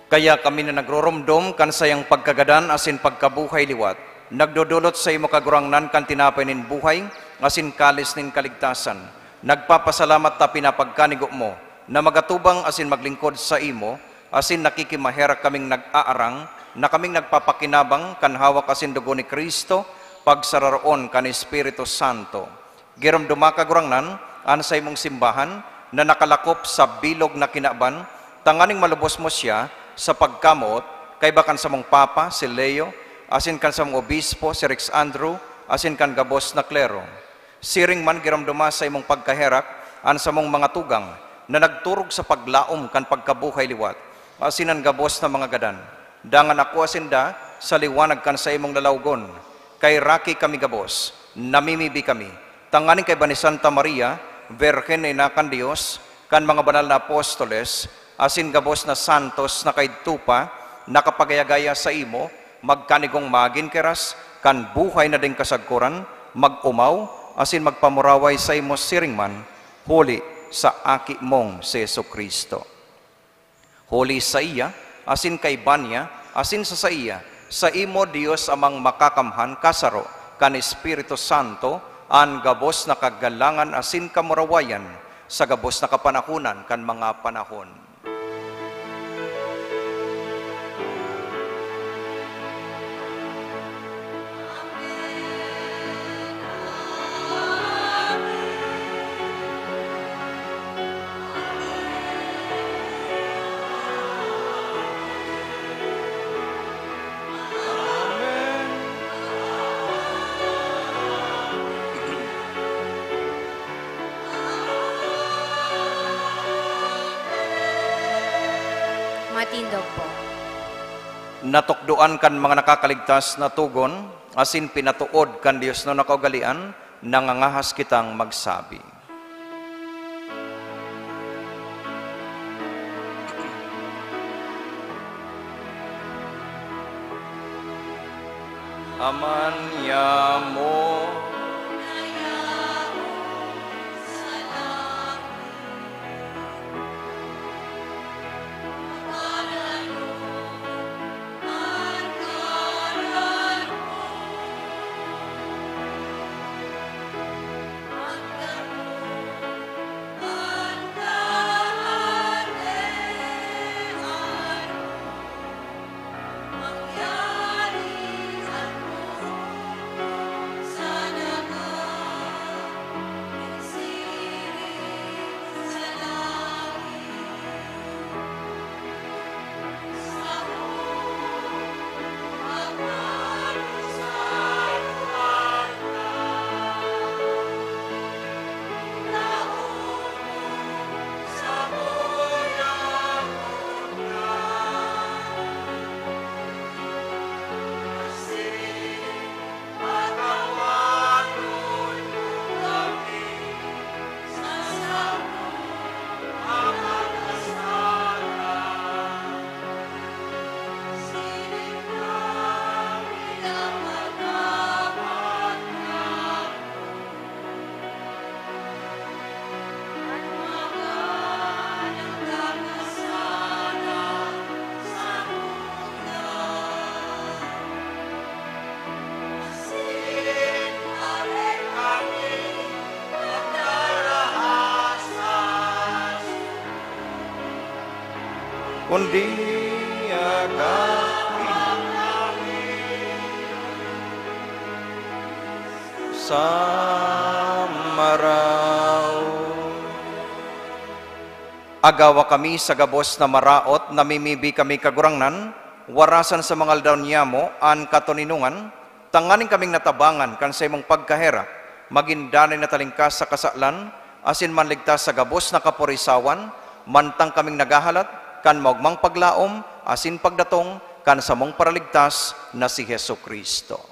Kaya kami na nagroromdom kan saiyang pagkagadan asin pagkabuhay liwat, nagdodolot saimo, Kagurangnan, kan tinapay nin buhay asin kalis nin kaligtasan. Nagpapasalamat ta pinapagkanigo mo na magatubang asin maglingkod saimo, asin nakikimaherak kaming nag-aarang na kaming nagpapakinabang kan hawak asin dugo ni Cristo, pagsararoon kan Espiritu Santo. Giromdoma, Kagurangnan, an saimong simbahan na nakalakop sa bilog na kinaban, tanganing malubos mo siya sa pagkamoot, kaiba kan samong Papa, si Leo, asin kan samong Obispo, si Rex Andrew, asin kan gabos na klero. Siring man, giromdoma sa imong pagkaherak an samong mga tugang na nagturog sa paglaom kan pagkabuhay liwat, asin an gabos na mga gadan. Dangan akoa sinda sa liwanag kan saimong lalawgon. Kaheraki kami gabos, namimibi kami, tanganing kaiba ni Santa Maria, Birhen na ina kan Dios, kan mga banal na apostoles, asin gabos na santos na kaidto pa nakapagaya-gaya saimo, magkanigong magin keras kan buhay na ding kasagkoran, mag-omaw, asin magpamuraway saimo siring man, huli sa Aki mong si Jesu-Cristo. Huli saiya, asin kaiba niya, asin sa saiya, saimo, Dios Amang makakamhan, kasaro kan Espiritu Santo, an gabos na kagalangan asin kamurawayan sa gabos na kapanahonan kan mga panahon. Matindog po. Natukdoan kan mga nakakaligtas na togon, asin pinatood kan diosnon na kaugalean, nangangahas kitang magsabi. Ama niamo. Kundi agawa sa maraot. Agawa kami sa gabos na maraot, namimibi kami, Kagurangnan, warasan sa mga aldaw niyamo an katoninongan, tanganing kaming natabangan kan saimong pagkaherak, magin danay na talingkas sa kasalan, asin manligtas sa gabos na kaporisawan, mantang kaming naghahalat kan maogmang paglaom asin pagdatong kan samong Paraligtas na si Jesu-Cristo.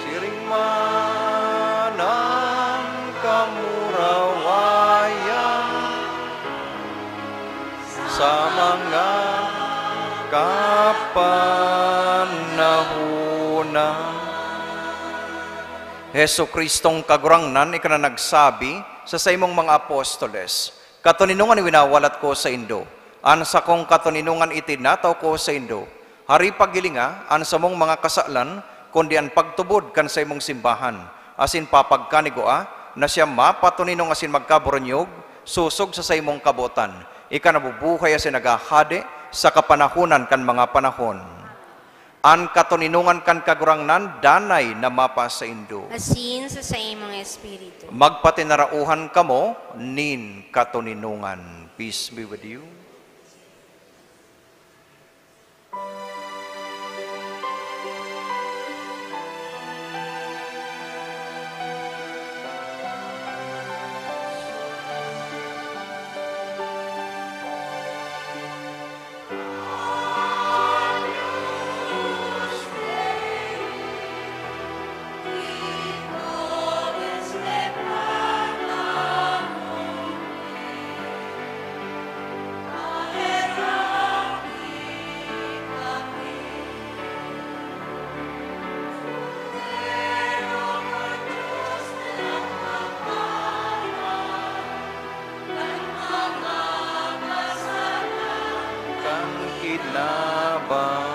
Siring man an kamurawayan. Sa mga kapanahonan. Jesu-Cristong Kagurangnan, ika na nagsabi sa saimong mga apostoles, "Katoninongan winawalat ko saindo, an sakong katoninongan iti natao ko saindo. Hari paghilinga an samong mga kasalan, kundi an pagtubod kan saimong simbahan, asin papagkanigua na siya mapatoninong asin magkaburunyog sosog sa saimong kabotan. Ika nabubuhay asin naghahade sa kapanahonan kan mga panahon." An katoninongan kan Kagurangnan danay na mapasaindo. Asin sa saimong espiritu. Magpatinarauhan kamo nin katoninongan. Peace be with you. Kan kinabang.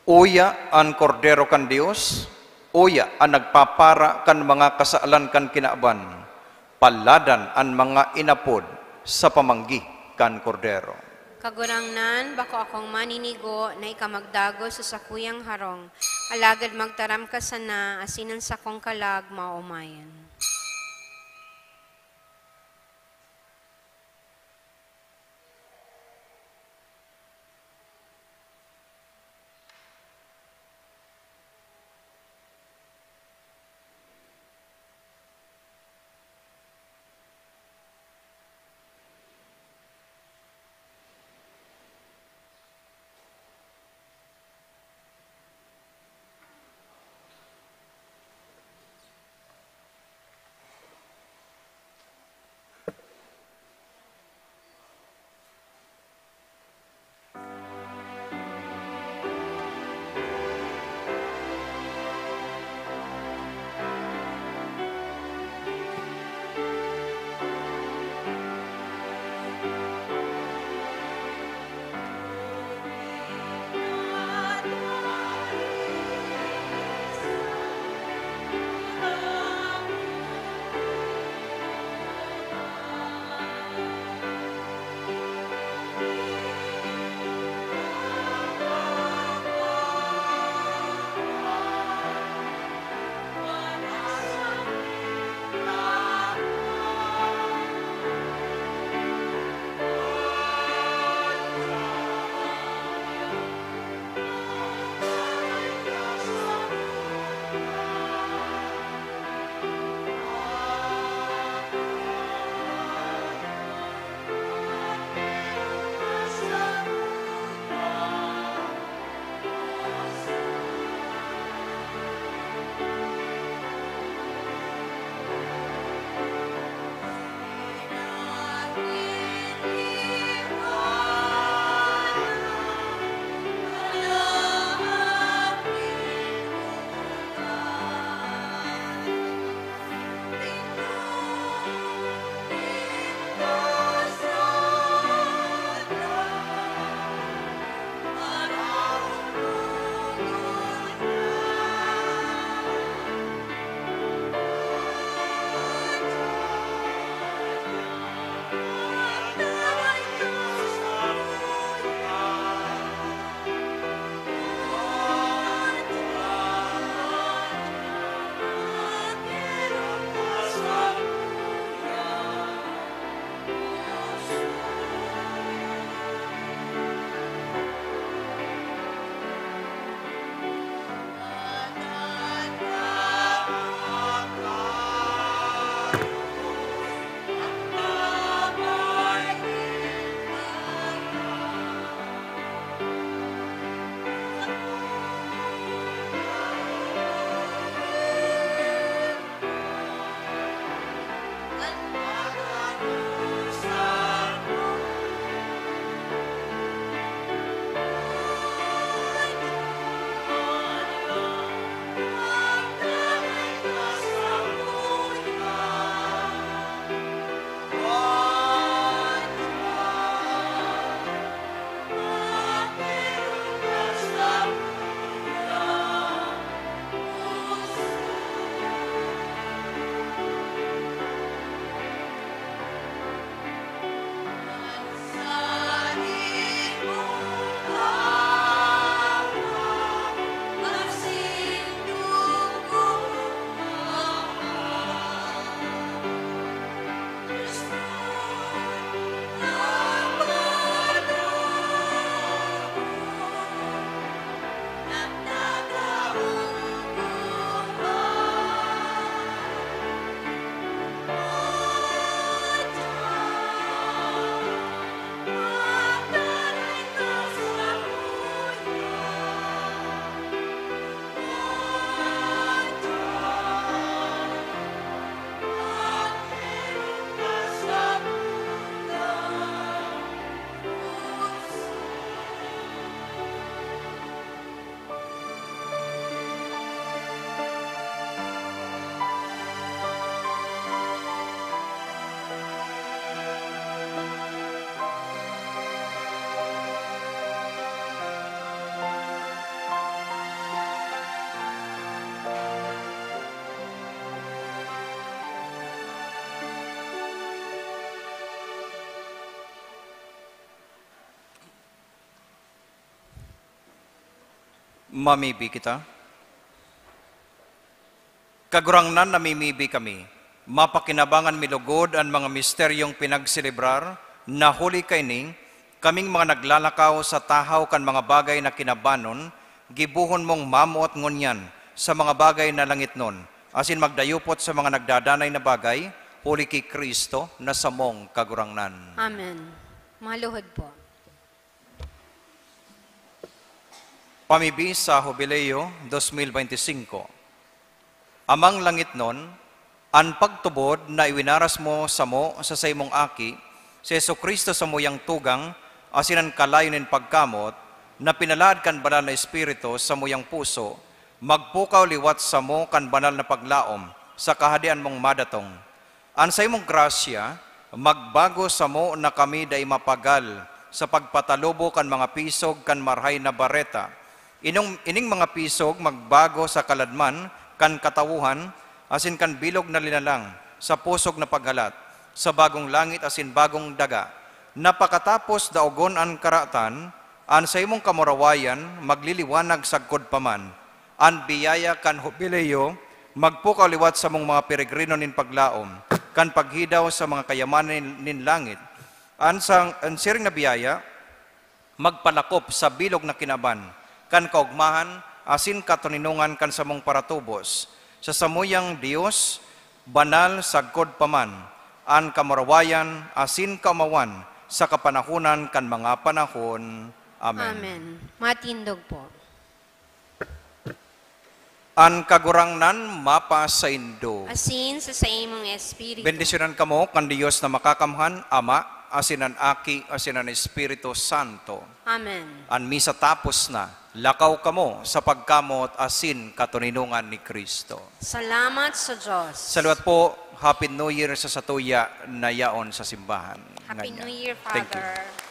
Uya an Kordero kan Dios, uya an nagpapara kan mga kasalan kan kinaban. Paladan an mga inapod sa pamanggi kan Kordero. Kagurangnan, bako akong maninigo na ika magdagos sa sakuyang harong, alagad magtaram ka sana asin an sakong kalag maomayan. Mamibi kita. Kagurangnan, namimibi kami. Mapakinabangan mi lugod an mga misteryong pinagselebrar, na huli kaini, kaming mga naglalakaw sa tahaw kan mga bagay na kinabanon, gibohon mong mamoot ngunyan sa mga bagay na langitnon, asin magdayupot sa mga nagdadanay na bagay, huli ki Cristo na samong Kagurangnan. Amen. Maluhod po. Pamibi sa Jubileo dos mil beintisinko. Amang langitnon, an pagtubod na iwinaras mo samo sa saimong Aki, si Jesu-Cristo, samuyang tugang, asin an kalayo nin pagkamot, na pinalaad kan Banal na Espiritu samuyang puso, magpukaw liwat samo kan banal na paglaom sa Kahadean mong madatong. An saimong grasya, magbago samo na kami dai mapagal sa pagpatalubo kan mga pisog kan Marahay na Bareta. Inong, ining mga pisog magbago sa kaladman kan katawohan asin kan bilog na linalang sa pusog na paghalat, sa bagong langit asin bagong daga, na pakatapos daogon an karatan, an saimong kamurawayan magliliwanag sagkod pa man. An biyaya kan Jubileo magpukaw liwat samong mga peregrino nin paglaom kan paghidaw sa mga kayamanan nin, nin langit. An sang, an siring na biyaya magpalakop sa bilog na kinaban kan kaogmahan asin katoninongan kan samong paratubos. Sa samuyang Dios, banal sagkod pa man an kamurawayan asin kaomawan sa kapanahonan kan mga panahon. Amen. Amen. Matindog po. An Kagurangnan mapasaindo. Asin sa saimong espiritu. Bendisyonan kamo kan Dios na Makakamhan, Ama, asin an Aki, asin an Espiritu Santo. Amen. An misa tapos na. Lakaw kamo sa pagkamot asin katoninongan ni Cristo. Salamat sa Diyos. Sa liwat po, Happy New Year sa satuya na yaon sa simbahan. Happy Nganyan. New Year, Thank you. Father.